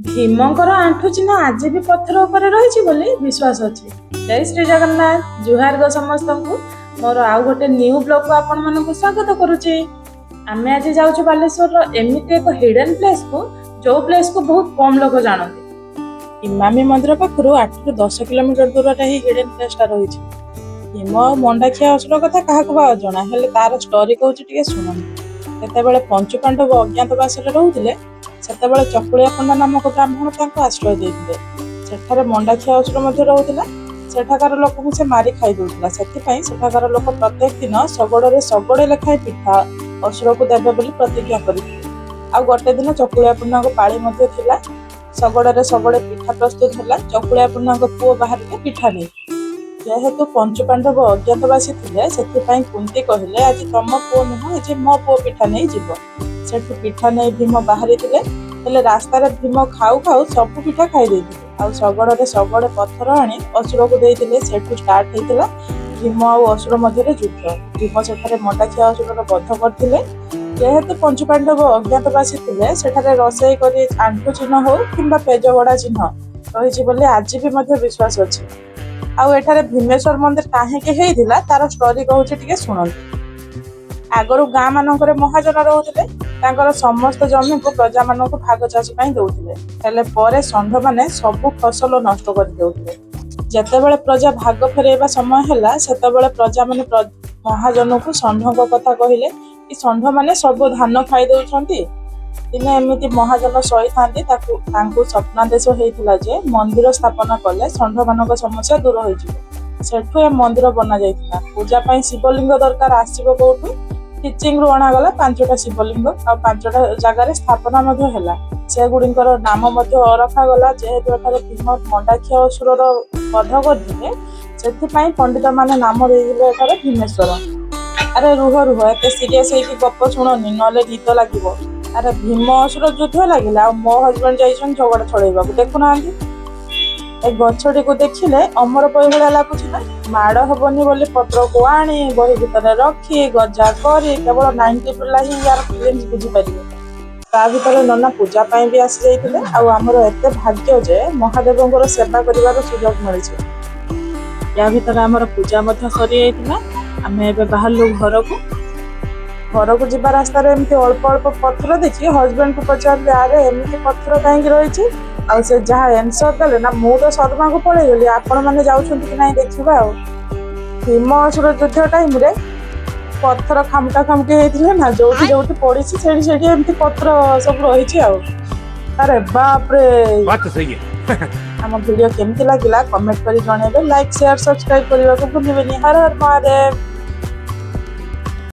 ଭୀମଙ୍କର ଆଣ୍ଠୁ ଚିହ୍ନ ଆଜି ବି ପଥର ଉପରେ ରହିଛି ବୋଲି ବିଶ୍ୱାସ ଅଛି। ଜୟ ଶ୍ରୀ ଜଗନ୍ନାଥ। ଜୁହାର ଗୋ ସମସ୍ତଙ୍କୁ। ମୋର ଆଉ ଗୋଟେ ନ୍ୟୁ ବ୍ଲଗକୁ ଆପଣମାନଙ୍କୁ ସ୍ୱାଗତ କରୁଛି। ଆମେ ଆଜି ଯାଉଛୁ ବାଲେଶ୍ୱରର ଏମିତି ଏକ ହିଡେନ୍ ପ୍ଲେସକୁ, ଯୋଉ ପ୍ଲେସକୁ ବହୁତ କମ ଲୋକ ଜାଣନ୍ତି। ଇମାମି ମନ୍ଦିର ପାଖରୁ 8ରୁ 10 କିଲୋମିଟର ଦୂରରେ ଏହି ହିଡେନ୍ ପ୍ଲେସଟା ରହିଛି। ଭୀମ ଆଉ ମଣ୍ଡାଖିଆ ଅସୁର କଥା କାହାକୁ ବା ଅଜଣା? ହେଲେ ତାର ଷ୍ଟୋରି କହୁଛି, ଟିକେ ଶୁଣନ୍ତୁ। ଯେତେବେଳେ ପଞ୍ଚୁ ପାଣ୍ଡବ ଅଜ୍ଞାତବାସରେ ରହୁଥିଲେ, ସେତେବେଳେ ଚକୁଳିଆ ପଣ୍ଡା ନାମକ ବ୍ରାହ୍ମଣ ତାଙ୍କୁ ଆଶ୍ରୟ ଦେଇଥିଲେ। ସେଠାରେ ମଣ୍ଡାଖିଆ ଅସୁର ମଧ୍ୟ ରହୁଥିଲା। ସେଠାକାର ଲୋକଙ୍କୁ ସେ ମାରି ଖାଇ ଦଉଥିଲା। ସେଥିପାଇଁ ସେଠାକାର ଲୋକ ପ୍ରତ୍ୟେକ ଦିନ ଶଗଡ଼ରେ ଶଗଡ଼େ ଲେଖାଏଁ ପିଠା ଅସୁରକୁ ଦେବେ ବୋଲି ପ୍ରତିଜ୍ଞା କରିଥିଲେ। ଆଉ ଗୋଟେ ଦିନ ଚକୁଳିଆ ପଣ୍ଡାଙ୍କ ପାଳି ମଧ୍ୟ ଥିଲା। ଶଗଡ଼ରେ ଶଗଡ଼େ ପିଠା ପ୍ରସ୍ତୁତ ହେଲା। ଚକୁଳିଆ ପଣ୍ଡାଙ୍କ ପୁଅ ବାହାରିଲେ ପିଠା ନେଇ। ଯେହେତୁ ପଞ୍ଚୁ ପାଣ୍ଡବ ଅଜ୍ଞାତବାସୀ ଥିଲେ, ସେଥିପାଇଁ କୁନ୍ତି କହିଲେ, "ଆଜି ତମ ପୁଅ ନୁହଁ, ଆଜି ମୋ ପୁଅ ପିଠା ନେଇ ଯିବ।" ସେଠୁ ପିଠା ନେଇ ଭୀମ ବାହାରିଥିଲେ। ହେଲେ ରାସ୍ତାରେ ଭୀମ ଖାଉ ଖାଉ ସବୁ ପିଠା ଖାଇ ଦେଇଥିଲେ ଆଉ ଶଗଡ଼ରେ ଶଗଡ଼େ ପଥର ଆଣି ଅସୁରକୁ ଦେଇଥିଲେ। ସେଠୁ ଷ୍ଟାର୍ଟ ହେଇଥିଲା ଭୀମ ଆଉ ଅସୁର ମଧ୍ୟରେ ଯୁଦ୍ଧ। ଭୀମ ସେଠାରେ ମଣ୍ଡାଖିଆ ଅସୁରର ବଧ କରିଥିଲେ। ଯେହେତୁ ପଞ୍ଚୁପାଣ୍ଡବ ଅଜ୍ଞାତବାସୀ ଥିଲେ, ସେଠାରେ ରୋଷେଇ କରି ଆଣ୍ଠୁ ଚିହ୍ନ ହଉ କିମ୍ବା ପେଜ ଗଡା ଚିହ୍ନ ରହିଛି ବୋଲି ଆଜି ବି ମଧ୍ୟ ବିଶ୍ୱାସ ଅଛି। ଆଉ ଏଠାରେ ଭୀମେଶ୍ୱର ମନ୍ଦିର କାହିଁକି ହେଇଥିଲା, ତାର ଷ୍ଟୋରି କହୁଛି, ଟିକେ ଶୁଣନ୍ତୁ। ଆଗରୁ ଗାଁ ମାନଙ୍କରେ ମହାଜନ ରହୁଥିଲେ। ତାଙ୍କର ସମସ୍ତ ଜମିକୁ ପ୍ରଜାମାନଙ୍କୁ ଭାଗ ଚାଷ ପାଇଁ ଦଉଥିଲେ। ହେଲେ ପରେ ଷଣ୍ଢମାନେ ସବୁ ଫସଲ ନଷ୍ଟ କରିଦେଉଥିଲେ। ଯେତେବେଳେ ପ୍ରଜା ଭାଗ ଫେରାଇବା ସମୟ ହେଲା, ସେତେବେଳେ ପ୍ରଜାମାନେ ମହାଜନକୁ ଷଣ୍ଢଙ୍କ କଥା କହିଲେ କି ଷଣ୍ଢମାନେ ସବୁ ଧାନ ଖାଇ ଦଉଛନ୍ତି। ଦିନେ ଏମିତି ମହାଜନ ଶୋଇଥାନ୍ତି, ତାଙ୍କୁ ସ୍ୱପ୍ନାଦେଶ ହେଇଥିଲା ଯେ ମନ୍ଦିର ସ୍ଥାପନ କଲେ ଷଣ୍ଢମାନଙ୍କ ସମସ୍ୟା ଦୂର ହୋଇଯିବ। ସେଠୁ ଏ ମନ୍ଦିର ବନା ଯାଇଥିଲା। ପୂଜା ପାଇଁ ଶିବଲିଙ୍ଗ ଦରକାର, ଆସିବ କୋଉଠୁ? ଖିଚିଙ୍ଗରୁ ଅଣାଗଲା ପାଞ୍ଚଟା ଶିବଲିଙ୍ଗ ଆଉ ପାଞ୍ଚଟା ଜାଗାରେ ସ୍ଥାପନା ମଧ୍ୟ ହେଲା। ସେଗୁଡ଼ିଙ୍କର ନାମ ମଧ୍ୟ ରଖାଗଲା। ଯେହେତୁ ଏଠାରେ ଭୀମ ମଣ୍ଡାଖିଆ ଅସୁରର ବଧ କରିଥିଲେ, ସେଥିପାଇଁ ପଣ୍ଡିତ ମାନେ ନାମ ଦେଇଥିଲେ ଏଠାରେ ଭୀମେଶ୍ୱର। ଆରେ ରୁହ ରୁହ, ଏତେ ସିରିୟସ ହେଇକି ଗପ ଶୁଣନି, ନହେଲେ ନିଦ ଲାଗିବ। ଆରେ ଭୀମ ଅସୁର ଯୁଦ୍ଧ ଲାଗିଲା ଆଉ ମୋ ହଜବେଣ୍ଡ ଯାଇଛନ୍ତି ଝଗଡ଼ା ଛଡେଇବାକୁ, ଦେଖୁନାହାନ୍ତି। ଏ ଗଛଟିକୁ ଦେଖିଲେ ଅମର ବହି ଭଳିଆ ଲାଗୁଛି ନା? ମାଡ଼ ହବନି ବୋଲି ପତ୍ରକୁ ଆଣି ବହି ଭିତରେ ରଖି ଗଜା କରି, କେବଳ 90 ପିଲା ହିଁ ୟାର ଫିଲିଙ୍ଗସ୍ ବୁଝିପାରିବେ। ତା ଭିତରେ ନନା ପୂଜା ପାଇଁ ବି ଆସି ଯାଇଥିଲେ। ଆଉ ଆମର ଏତେ ଭାଗ୍ୟ ଯେ ମହାଦେବଙ୍କର ସେବା କରିବାର ସୁଯୋଗ ମିଳିଛି। ୟା ଭିତରେ ଆମର ପୂଜା ମଧ୍ୟ ସରିଯାଇଥିଲା। ଆମେ ଏବେ ବାହାରିଲୁ ଘରକୁ। ଘରକୁ ଯିବା ରାସ୍ତାରେ ଏମିତି ଅଳ୍ପ ଅଳ୍ପ ପଥର ଦେଖି ହଜବେଣ୍ଡକୁ ପଚାରିଲି, "ଆରେ, ଏମିତି ପଥର କାହିଁକି ରହିଛି?" ଆଉ ସେ ଯାହା ଆନ୍ସର ଦେଲେ ନା, ମୁଁ ତ ସଦମାକୁ ପଳେଇଗଲି, ଆପଣ ମାନେ ଯାଉଛନ୍ତି କି ନାହିଁ ଦେଖିବା। ଆଉ ଭୀମ ଅସୁର ଯୁଦ୍ଧ ଟାଇମରେ ପଥର ଖାମୁଟା ଖାମୁଟି ହେଇଥିଲେ ନା, ଯୋଉଠି ଯୋଉଠି ପଡିଛି ସେଇଠି ସେଇଠି ଏମିତି ପଥର ସବୁ ରହିଛି। ଆଉ ଆରେ ବାପରେ! बात तो सही है। ଆମ ଭିଡିଓ କେମିତି ଲାଗିଲା, କମେଣ୍ଟ କରି ଜଣେଇବେ। ଲାଇକ୍, ସେୟାର, ସବସ୍କ୍ରାଇବ କରିବାକୁ ଭୁଲିବେନି। ହର ହର ମହାଦେବ।